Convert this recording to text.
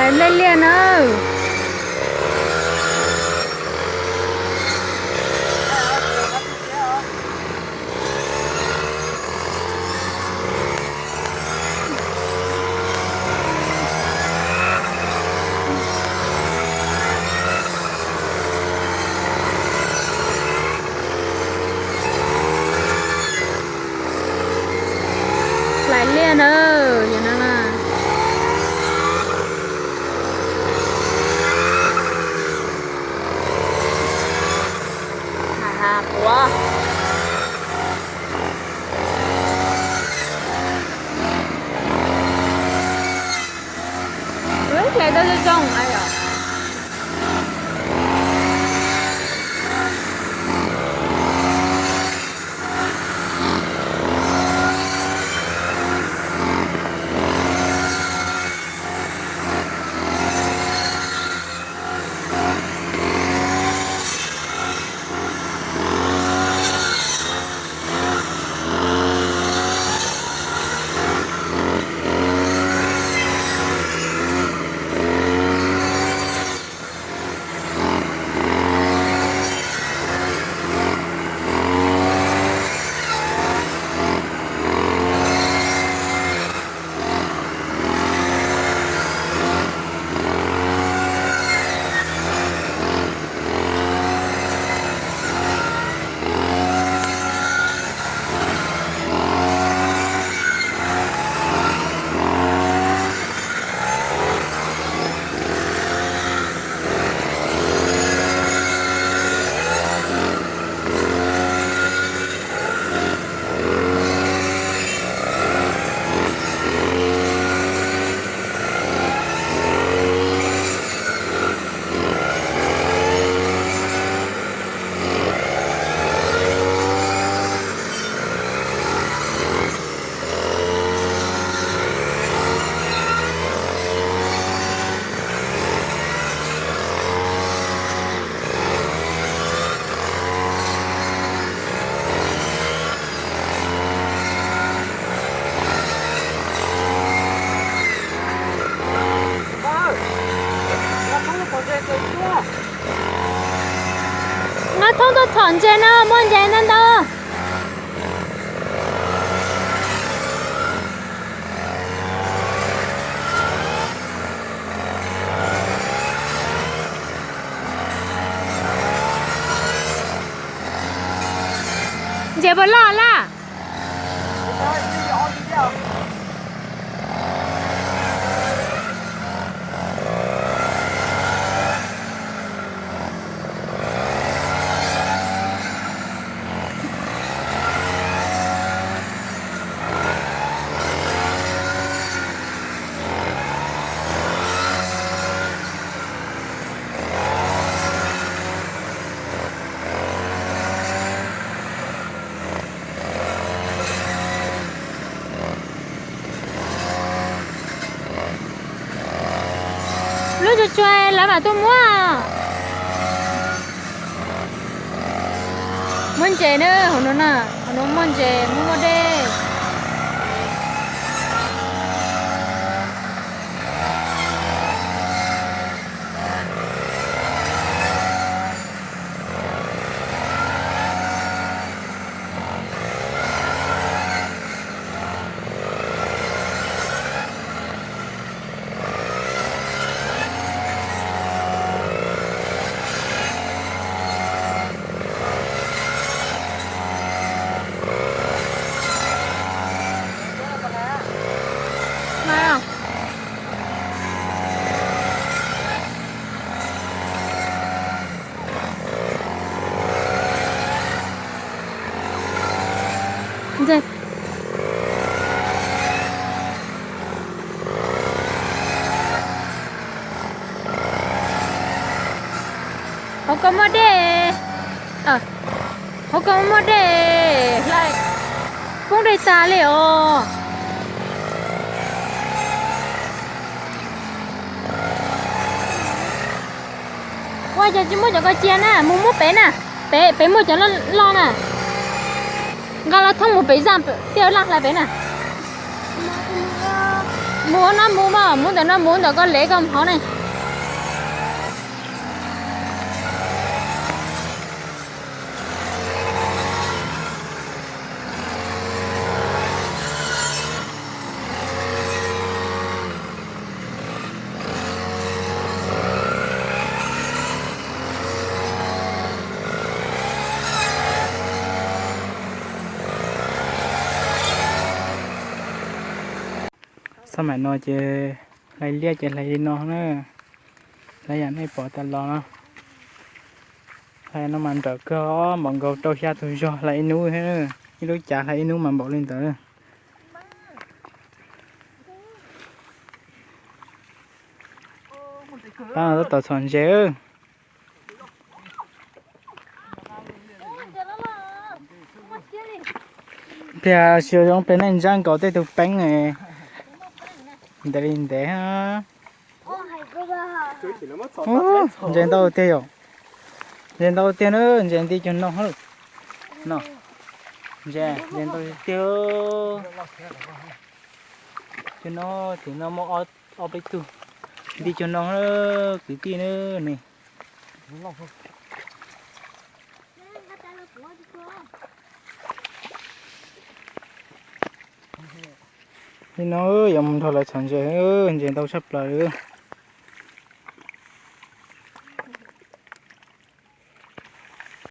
Hlais nplej liaj na. Hlais liaj na, yog no na. Quav. Hlais tau zoo zoo. Nqa thoob tuaj txhom ntses na, muaj ntses ntau ntau. Ntses puas loj laj? Lub tsuas tsuas lawv mam tuaj muab. Muaj ntses na, hauv no na, hauv no muaj ntses, muaj muaj dej. Hauv ko muaj dej, hauv ko muaj dej, hlais poob dej tag li os. Ua cas tsis muab cov ko cia na, mus muab pem na, pem, pem muaj cov loj loj na. Nqa los thoob mus pem zaj, tej laj hlais pem na. Mus no mus mas, mus ntawm no mus ntawm koj lev koj hov ne. Xab maim no ces hlais liaj ces hlais li no na. Hlais yam nej pom tas los no. Hlais no mas nrawm kawg, npaum nkaus rau xya tus zog hlais ib hnub. Ib lub cav hlais ib hnub mas npaum li ntawd. Pab no tab tom txhom ntses. Pliag xyov zoo pliag nej ntsab nkaus tej tug peeb ntev li ntev. Ntses ntau tiag yom. Ntses ntau tiag na, ntses nti cuag no. No, ntses ntses ntau tiag. Cuag no, tim no muaj ob peb tug nti cuag no, kwv tij na ne. Li no yuav mus nrog lawv txhom ntses, ntses ntau tshaj plaws li.